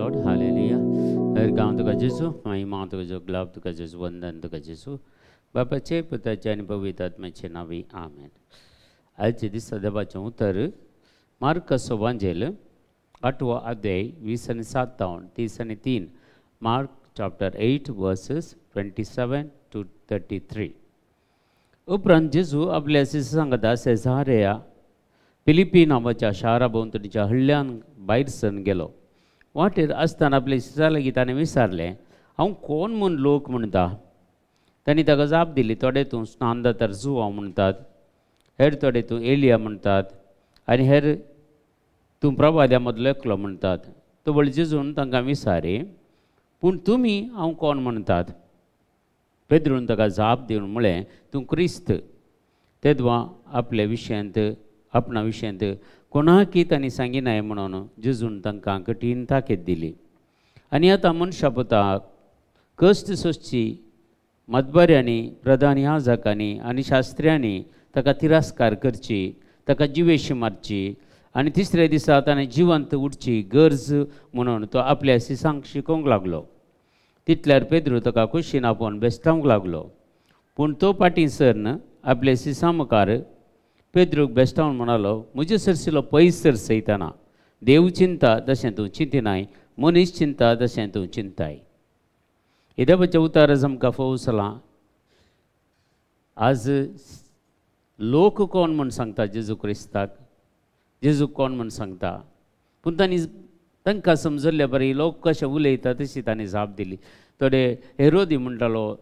Lord, hallelujah. हर गांव तुका जेजू, महिमा तुका जेजू, गुलाब तुका जेजू, वंदन तुका जेजू, बापाचे पुताचे आनी पवित्र आत्म्याचे नांवी आमेन. आयचे दिसा देवाचें उतर मार्काचो वांजेल 8वो अध्याय 27 तावन 33, मार्क चॅप्टर 8 वर्सेस 27 to 33. उपरांत जेजू आपल्या शिष्यांक सेझारिया फिलिपी नांवाच्या शारा भोंवतणीच्या हल्ल्यान भायर सरून गेलो. वाटेर आसतना आपल्या शिष्यां लागीं ताणें विचारलें, हांव कोण म्हूण लोक म्हणटा? तांणी ताका जाप दिली, थोडे तूं स्नानदातार जुवांव म्हणटात, हेर थोडे तूं एलिया म्हणटात आनी हेर तूं प्रवाद्या मदलो एकलो म्हणटात. तो व्हड जेजून तांकां विचारी, पूण तुमी हांव कोण म्हणटात? पेद्रून ताका जाप दिवन म्हळें, तूं क्रिस्त. तेदवा आपल्या विशयांत आपणा विशयांत कोणाकी तांणी सांगिनाय म्हणून जेजून तांकां कठीण ताकीद दिली. आनी आतां मनशा पुताक कश्ट सोंसची मदबाऱ्यांनी, प्रधान याजकांनी आनी शास्त्र्यांनी ताका तिरस्कार करची, ताका जिवेशी मारची आनी तिसऱ्या दिसा ताणें जिवंत उठची गरज म्हणून तो आपल्या शिसांक शिकोवंक लागलो. तितल्यार पेद्रू ताका कुशीन आपोवन बेस्टावंक लागलो. पूण तो फाटीं सरन आपल्या शिसां मुखार पेद्रूक बेस्टावन म्हणालो, म्हजे सरशिलो पयस सर सयतना, देव चिंता तशें तूं चिंतिनाय, मनीस चिंता तशें तूं चिंताय. हे देवाचें उतर आमकां फोवसलां. आज लोक कोण म्हूण सांगता जेजू क्रिस्ताक, जेजू कोण म्हूण सांगता? पूण तांणी तांकां समजल्ले बरें लोक कशें उलयता तशी तांणी जाप दिली. थोडे हेरोदी म्हणटालो,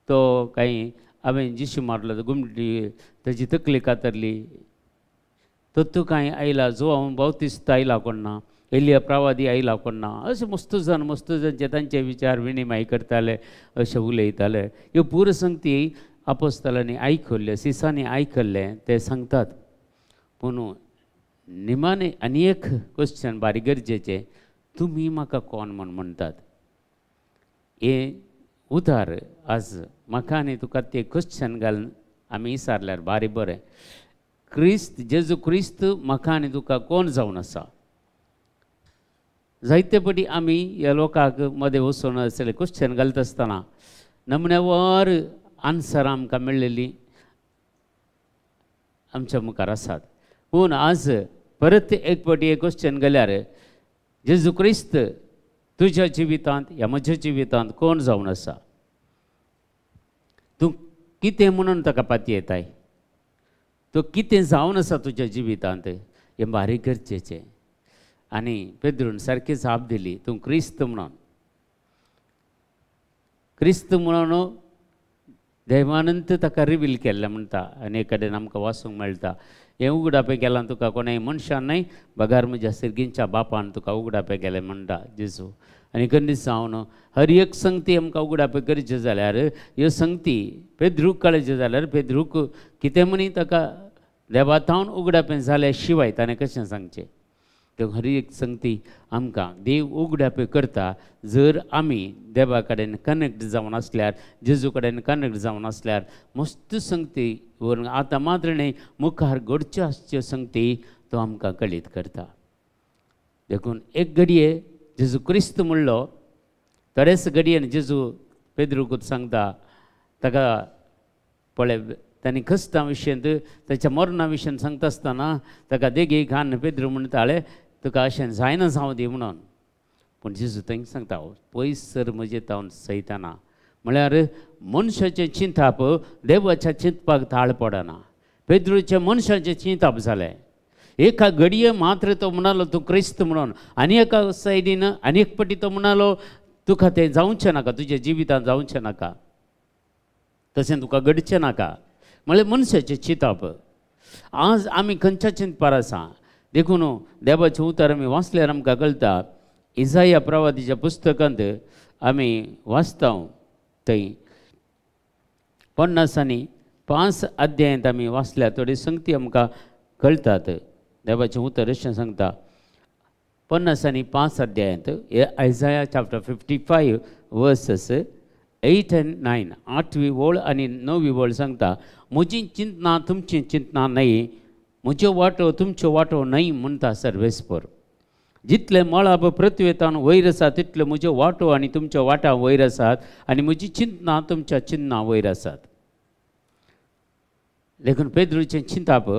तो कांय हांवें जिशू मारलो, गुमटी ताजी तकली कातरली, तो कांय आयला जो हांव बावतिस्त आयला कोण ना, एलिया प्रवादी आयला कोण ना, अशें मस्त जाणचे तांचे विचार विनिमय करताले, अशें उलयताले. ह्यो पुरो संगती आपोस्तालांनी आयकल्ल्यो, सिसांनी आयकल्लें ते सांगतात. पूण निमाणे आनी एक क्वेश्चन बारीक गरजेचें, तुमी म्हाका कोण म्हूण म्हणटात? हें उतार आज म्हाका आनी तुका तें क्वेश्चन घालून आमी विचारल्यार बारी बरें. क्रिस्त जेजू क्रिस्त म्हाका आनी तुका कोण जावन आसा? जायते पटी आमी ह्या लोकांक मदें वचून असले क्वेश्चन घालता आसतना नमुन्यावर आन्सर आमकां मेळ्ळेली आमच्या मुखार आसात. पूण आज परत एक पटी एक क्वेश्चन घाल्यार जेजू क्रिस्त तुज्या जिवितांत ह्या म्हज्या जिवितांत कोण जावन आसा? तूं कितें म्हणून ताका पातयेताय? तूं कितें जावन आसा तुज्या जिवितांत? हें बारीक गरजेचें. आनी पेद्रून सारकी जाप दिली, तूं क्रिस्त म्हणून. क्रिस्त म्हणून देवानंत ताका रिवील केल्लें म्हणटा आनी एक कडेन आमकां वाचूंक मेळटा. हें उगडापें केलां तुका कोणाय मनशान न्हय, बगार म्हज्या सिर्गींच्या बापान तुका उगडापें केलें म्हणटा जेजू. आनी खंय जावन हर एक संगती आमकां उगडापें करचें जाल्यार ह्यो संगती पेद्रूक कळचें जाल्यार पेद्रूक कितें म्हणी ताका देवा थावन उगडापें जाल्या शिवाय ताणें कशें सांगचें? तर हर एक संगती आमकां देव उगडापें करता जर आमी देवा कडेन कनेक्ट जावन आसल्यार, जेजू कडेन कनेक्ट जावन आसल्यार मस्त संगती व्हरून आतां मात्र न्हय मुखार घडच्यो आसच्यो संगती तो आमकां कळीत करता. देखून एक घडये जेजू क्रिस्त म्हणलो, थोडेच घडयेन जेजू पेद्रूकूच सांगता ताका, पळय तांणी क्रिस्ता विशयांत ताच्या मरणा विशयांत सांगता आसतना ताका देगेक घान पेद्रू म्हणटाले, तुका अशें जायना जावं दी म्हणून. पूण जेजू तांकां सांगता, पयस सर म्हजे तावन सयतना. म्हळ्यार मनशाचें चिंताप देवाच्या चिंतपाक ताळ पडना. पेद्रूचें मनशाचें चिंताप जालें. एका घडये मात्र तो म्हणालो तूं क्रिस्त म्हणून, आनी एका सायडीन आनी एक पटी तो म्हणालो तुका तें जावचें नाका, तुज्या जिवितांत जावचें नाका, तशें तुका घडचें नाका. म्हळ्यार मनशाचें चिंताप. आज आमी खंयच्या चिंतपार आसा? देखून देवाचें उतर आमी वाचल्यार आमकां कळटा. इजाया प्रवादीच्या पुस्तकांत आमी वाचता थंय 55 अध्यायांत आमी वाचल्यार थोडी संगती आमकां कळटात. देवाचें उतर अशें सांगता 55 अध्यायांत, आयजाया चॅप्टर 55 वर्सेस 8 and 9, 8वी ओळ आनी 9वी ओळ सांगता, म्हजी चिंतना तुमची चिंतना न्हय, म्हज्यो वाटो तुमच्यो वाटो न्हय म्हणटा सर्वेस्पर. जितले मळब पृथ्वेतान वयर आसा तितले म्हज्यो वाटो आनी तुमच्यो वाटां वयर आसात आनी म्हजी चिंतनां तुमच्या चिंतनां वयर आसात. देखून पेद्रूचें चिंताप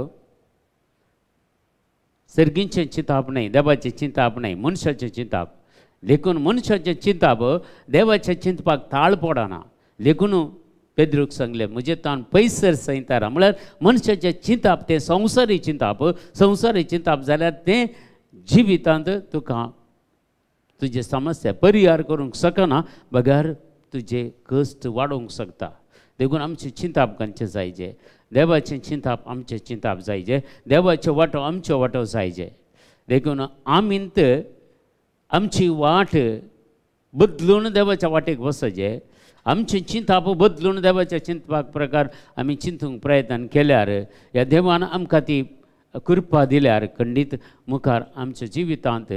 सर्गींचें चिंताप न्हय, देवाचें चिंताप न्हय, मनशाचें चिंताप. देखून मनशाचें चिंताप देवाच्या चिंतपाक ताळ पडना. देखून पेद्रूक सांगलें म्हजें ताण पयसर सैतारा, म्हळ्यार मनशाचें चिंताप तें संवसारी चिंताप. संवसारी चिंताप जाल्यार तें जिवितांत तुका तुजे समस्या परिहार करूंक शकना, बगर तुजे कश्ट वाडोवंक शकता. देखून आमचें चिंताप खंयचें जायजें, देवाचें चिंताप आमचें चिंताप जायजें, देवाचें वांटो आमच्यो वांटो जायजें. देखून आमींत आमची वाट बदलून देवाच्या वाटेक वचचें, आमचें चिंताप बदलून देवाच्या चिंतपाक प्रकार आमी चिंतूंक प्रयत्न केल्यार ह्या देवान आमकां ती कृपा दिल्यार खंडीत मुखार आमच्या जिवितांत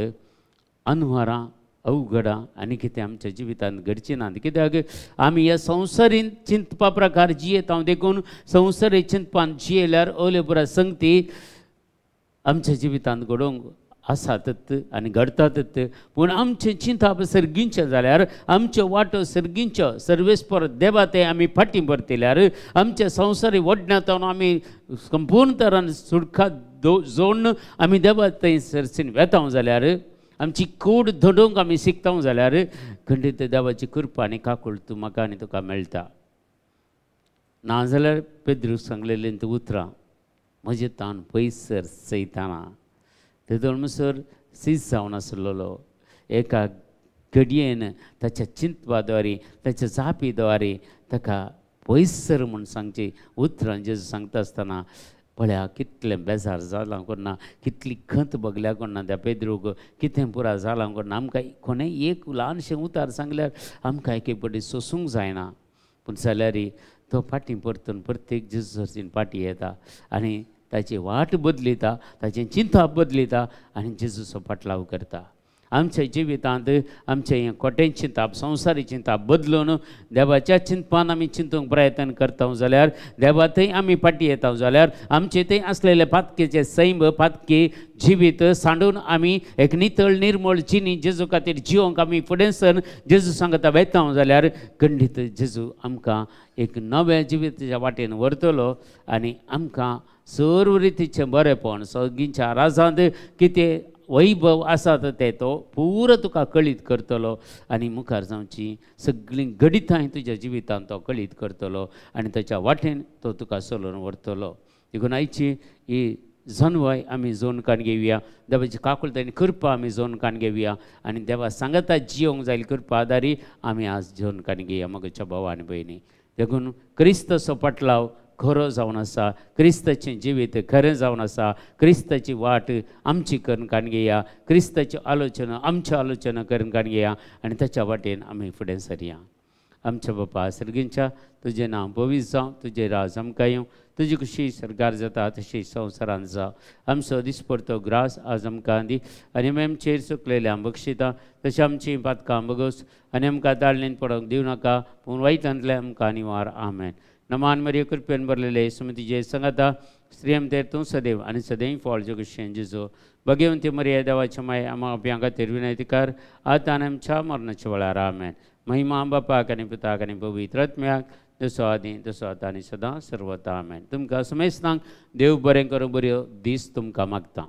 अनवरां अवघडां आनी कितें आमच्या जिवितांत घडचीं नात. कित्याक आमी ह्या संवसारीन चिंतपा प्रकार जियेता. देखून संवसारी चिंतपान जियेल्यार ओले पुरा संगती आमच्या जिवितांत घडोवंक आसातच आनी घडटातच. पूण आमचें चिंताप सर्गींचें जाल्यार, आमच्यो वाटो सर्गींच्यो सर्वेस्पर देवा ते आमी फाटीं परतिल्यार आमच्या संवसारी वडण्यातावन आमी संपूर्ण तरान सुटका जोडून आमी देवा थंय सरसीन वेता जाल्यार, आमची कूड धडोवंक आमी शिकता जाल्यार खंडीत देवाची कृपा आनी काकूळ म्हाका आनी तुका मेळटा. नाजाल्यार पेद्रूक सांगलेलीं तीं उतरां म्हजें ताण पयसर सयताना तेदोळ म्हणसर सीज जावन आसलेलो एका घडयेन ताच्या चिंतपा द्वारे ताच्या जापी द्वारे ताका पयसर म्हूण सांगची उतरां जेजू सांगता आसतना पळया कितलें बेजार जालां कोन्ना, कितली खंत भोगल्या कोन्ना त्या पेद्रूक, कितें पुरा जालां कोन्ना. आमकां कोणें एक ल्हानशें उतार सांगल्यार आमकां एक एक फावटी सोसूंक जायना. पूण जाल्यार तो फाटीं परतून प्रत्येक जेजू फाटीं येता आनी ताची वाट बदलिता, ताचें चिंतप बदलिता आनी जेजूचो फाटलाव करता. आमच्या जिवितांत आमचें हें खोटें चिंताप संवसारी चिंताप बदलून देवाच्या चिंतपान आमी चिंतूंक प्रयत्न करता जाल्यार, देवा थंय आमी फाटीं येता जाल्यार, आमचे थंय आसलेले पातकेचे सैम पातके जिवीत सांडून आमी एक नितळ निर्मळ जिणी जेजू खातीर जिवंक आमी फुडें सर जेजू सांगता वेता जाल्यार खंडीत जेजू आमकां एक नव्या जिविताच्या वाटेन व्हरतलो आनी आमकां सर्व रितीचें बरेंपण सगळींच्या राजांत कितें वैभव आसा ते तो पुरो तुका कळीत करतलो आनी मुखार जावची सगळीं घडितां तुज्या जिवितांत तो कळीत करतलो आनी ताच्या वाटेन तो तुका चलोवन व्हरतलो. देखून आयची ही जनवाय आमी जोन काण घेवया, देवाची काकुळट आनी कृपा आमी जोन काण घेवया आनी देवा सांगता जियोंक जाय कृपा आदारी आमी आज जोन काण घेवया म्हज्या भाव आनी भयणी. देखून क्रिस्ताचो पाटलाव खरो जावन आसा, क्रिस्ताचें जिवीत खरें जावन आसा, क्रिस्ताची वाट आमची करून काण घेया, क्रिस्ताची आलोचना आमची आलोचना करून काण घेया आनी ताच्या वाटेन आमी फुडें सरया. आमच्या बापा सर्गींच्या तुजें नांव पवित्र जावं, तुजें राज आमकां येवं, तुजी खुशी सरकार जाता तशी संवसारांत जावं. आमचो दिसपडतो ग्रास आज आमकां दी आनी आमी आमचेर चुकलेल्या बक्षिता तशें आमची पातकां बगोस आनी आमकां ताळणेन पडोवंक दिवं नाका, पूण वायटांतलें आमकां निवार. आमेन. नमान मरिये कृपेन भरलेले सुमतीचे संगता स्त्रियम तेर तूं सदैव आनी सदैव फळ जगशें जेजू. भगवंती मरिये देवाच्या माय आमा अभ्यां खातीर विनंती कर आतां आनी आमच्या मरणाच्या वेळार. आमेन. महिमा बापाक आनी पुताक आनी पवित्र आत्म्याक, जसो आदी तसो आतां आनी सदां सर्वता. आमेन. तुमकां समेस्तांक देव बरें करूं, बऱ्यो दीस तुमकां मागता.